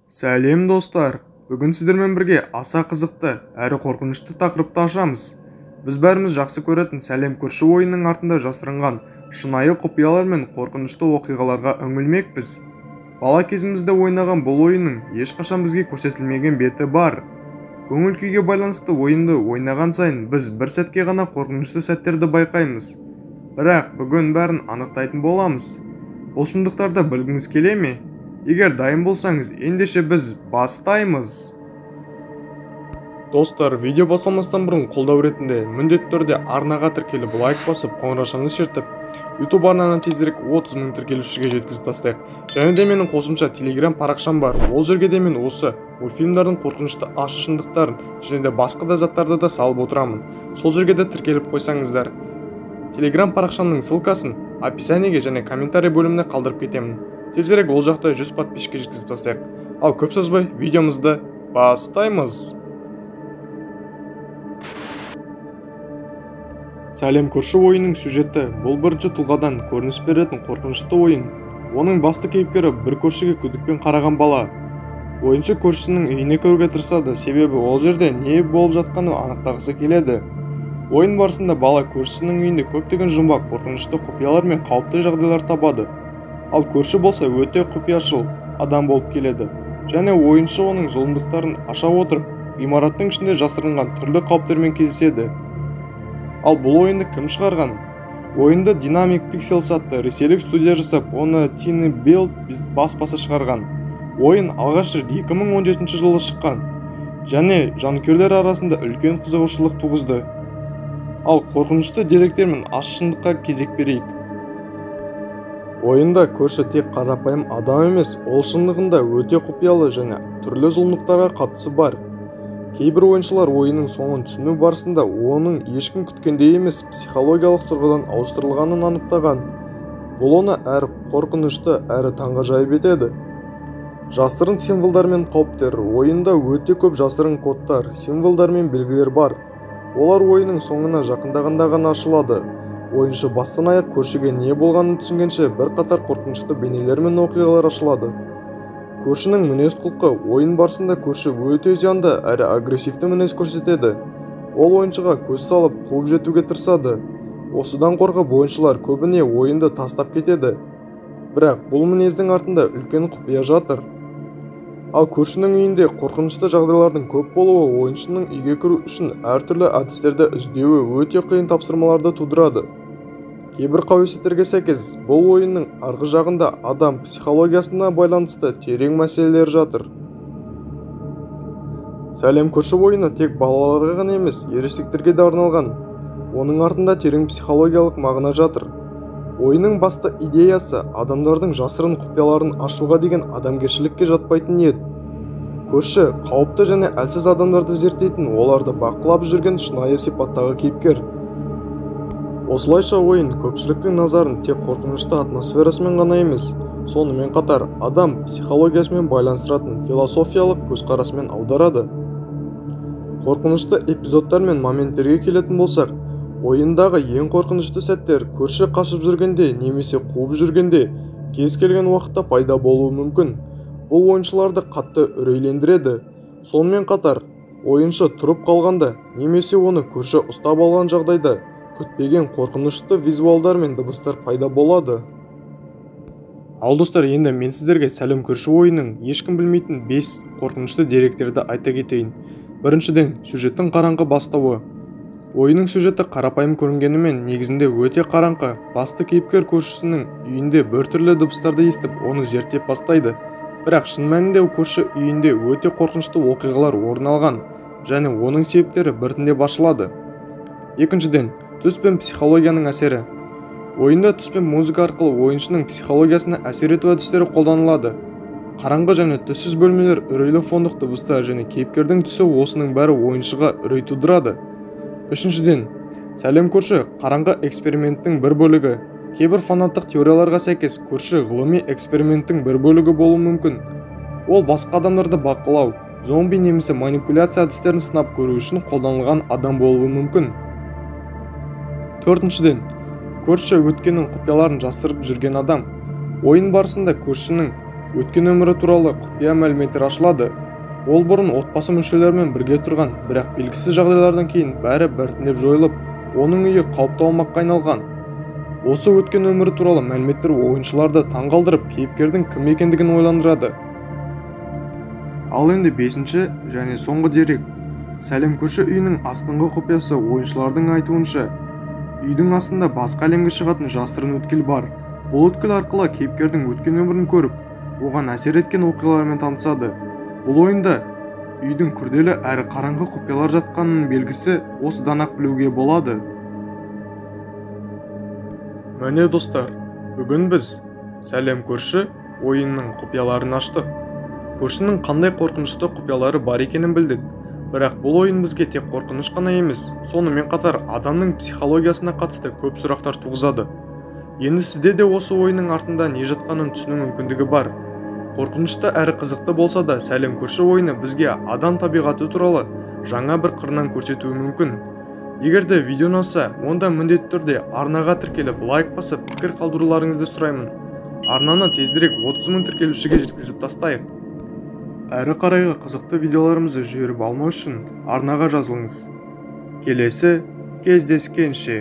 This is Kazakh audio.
Сәлем, достар! Бүгін сіздермен бірге аса қызықты әрі қорқынышты тақырыпты ашамыз. Біз бәріміз жақсы көретін «Сәлем, көрші» ойынының артында жасырынған шынайы құпиялар мен қорқынышты оқиғаларға үңілмекпіз. Бала кезімізде ойнаған бұл ойынның ешқашан бізге көрсетілмеген беті бар. Көңіл күйге байланысты ойынды ойнаған сайын біз бір сәтке ғана қорқынышты сәттерді байқаймыз. Бірақ бүгін бәрін анықтайтын боламыз. Бұл шындықтарды білгіңіз келе ме? Егер дайын болсаңыз, ендеше біз бастаймыз. Достар, видео басталмастан бұрын қолдау ретінде міндетті түрде арнаға тіркеліп, лайк басып, қоңыраушаны шертіп, YouTube арнаны тезірек 30 мың тіркелушіге жеткізіп тастайық. Және де менің қосымша Telegram парақшам бар. Ол жерге де мен осы мультфильмдардың қорқынышты ащы шындықтарын және де басқа да заттарды да салып отырамын. Сол жерге де тіркеліп қойсаңыздар. Telegram парақшамның ссылкасын описаниеге және комментарий бөліміне қалдырып кетемін. Тезірек ол жақта 100 подписчикке жеткізіп тастайық. Ал көп созбай видеомызды бастаймыз. «Сәлем, көрші» ойынның сюжеті – бұл бірінші тұлғадан көрініс беретін қорқынышты ойын. Оның басты кейіпкері – бір көршіге күдікпен қараған бала. Ойыншы көршісінің үйіне кіруге тырысады, себебі ол жерде не болып жатқанын анықтағысы келеді. Ойын барысында бала көршісінің үйінде көптеген жұмбақ, қорқынышты құпиялар мен қауіпті жағдайлар табады. Ал көрші болса өте құпияшыл адам болып келеді және ойыншы оның зұлымдықтарын аша отырып, ғимараттың ішінде жасырынған түрлі қауіптермен кездеседі. Ал бұл ойынды кім шығарған? Ойынды Dynamic Pixels атты ресейлік студия жасап, оны tinyBuild баспасы шығарған. Ойын алғаш рет 2017 жылы шыққан және жанкүйерлер арасында үлкен қызығушылық туғызды. Ал қорқынышты деректер мен ащы шындыққа кезек берейік. Ойында көрші тек қарапайым адам емес, ол шындығында өте құпиялы және түрлі зұлымдықтарға қатысы бар. Кейбір ойыншылар ойынның соңын түсіну барысында оның ешкім күткендей емес психологиялық тұрғыдан ауыстырылғанын анықтаған. Бұл оны әрі қорқынышты, әрі таңғажайып етеді. Жасырын символдар мен қауіптер. Ойында өте көп жасырын кодтар, символдар мен белгілер бар. Олар ойынның соңына жақындағанда ғана ашылады. Ойыншы бастан аяқ көршіге не болғанын түсінгенше, бірқатар қорқынышты бейнелер мен оқиғалар ашылады. Көршінің мінез-құлқы. Ойын барысында көрші өте зиянды әрі агрессивті мінез көрсетеді. Ол ойыншыға көз салып, қуып жетуге тырысады. Осыдан қорқып, ойыншылар көбіне ойынды тастап кетеді. Бірақ бұл мінездің артында үлкен құпия жатыр. Ал көршінің үйінде қорқынышты жағдайлардың көп болуы ойыншының үйге кіру үшін әртүрлі әдістерді іздеуі өте қиын тапсырмаларды тудырады. Кейбір қауесеттерге сәйкес, бұл ойынның арғы жағында адам психологиясына байланысты терең мәселелер жатыр. «Сәлем, көрші» ойыны тек балаларға ғана емес, ересектерге де арналған. Оның артында терең психологиялық мағына жатыр. Ойынның басты идеясы – адамдардың жасырын құпияларын ашуға деген адамгершілікке жатпайтын ниет. Көрші – қауіпті және әлсіз адамдарды зерттейтін, оларды бақылап жүрген шынайы сипаттағы кейіпкер. Осылайша, ойын көпшіліктің назарын тек қорқынышты атмосферасымен ғана емес, сонымен қатар адам психологиясымен байланыстыратын философиялық көзқарасымен аударады. Қорқынышты эпизодтар мен моменттерге келетін болсақ, ойындағы ең қорқынышты сәттер көрші қашып жүргенде немесе қуып жүргенде кез келген уақытта пайда болуы мүмкін. Бұл ойыншыларды қатты үрейлендіреді. Сонымен қатар ойыншы тұрып қалғанда немесе оны көрші ұстап алған жағдайда күтпеген қорқынышты визуалдар мен дыбыстар пайда болады. Ал, достар, енді мен сіздерге «Сәлем, көрші» ойынның ешкім білмейтін 5 қорқынышты деректерді айта кетейін. Біріншіден, сюжеттің қараңғы бастауы. Ойынның сюжеті қарапайым көрінгенімен, негізінде өте қараңғы. Басты кейіпкер көршісінің үйінде біртүрлі дыбыстарды естіп, оны зерттеп бастайды. Бірақ шын мәнінде көрші үйінде өте қорқынышты оқиғалар орын алған және оның себептері біртіндеп ашылады. Екіншіден, түс пен психологияның әсері. Ойында түс пен музыка арқылы ойыншының психологиясына әсер ету әдістері қолданылады. Қараңғы және түссіз бөлмелер, үрейлі фондық дыбыстар және кейіпкердің түсі – осының бәрі ойыншыға үрей тудырады. Үшіншіден, «Сәлем, көрші» қараңғы эксперименттің бір бөлігі. Кейбір фанаттық теорияларға сәйкес, көрші ғылыми эксперименттің бір бөлігі болуы мүмкін. Ол басқа адамдарды бақылау, зомби немесе манипуляция әдістерін сынап көру үшін қолданылған адам болуы мүмкін. Төртіншіден, көрші – өткеннің құпияларын жасырып жүрген адам. Ойын барысында көршінің өткен өмірі туралы құпия мәліметтер ашылады. Ол бұрын отбасы мүшелерімен бірге тұрған, бірақ белгісіз жағдайлардан кейін бәрі біртіндеп жойылып, оның үйі қауіпті аумаққа айналған. Осы өткен өмірі туралы мәліметтер ойыншыларды таңғалдырып, кейіпкердің кім екендігін ойландырады. Ал енді бесінші және соңғы дерек. Сәлем көрші үйінің астыңғы құпиясы. Ойыншылардың айтуынша, үйдің астында басқа әлемге шығатын жасырын өткел бар. Бұл өткел арқылы кейіпкердің өткен өмірін көріп, оған әсер еткен оқиғалармен танысады. Бұл ойында үйдің күрделі әрі қараңғы құпиялар жатқанының белгісі осыдан-ақ білуге болады. Міне достар, бүгін біз Сәлем көрші ойынның құпияларын аштық. Көршінің қандай қорқынышты құпиялары бар екенін білдік. Бірақ бұл ойын бізге тек қорқыныш қана емес, сонымен қатар адамның психологиясына қатысты көп сұрақтар туғызады. Енді сізде де осы ойынның артында не жатқанын түсіну мүмкіндігі бар. Қорқынышты әрі қызықты болса да, Сәлем көрші ойыны бізге адам табиғаты туралы жаңа бір қырынан көрсетуі мүмкін. Егер де видео ұнаса, онда міндетті түрде арнаға тіркеліп, лайк басып, пікір қалдыруларыңызды сұраймын. Арнаны тезірек 30 мың тіркелушіге жеткізіп тастайық. Әрі қарайғы қызықты видеоларымызды жіберіп алмау үшін арнаға жазылыңыз. Келесі кездескенше.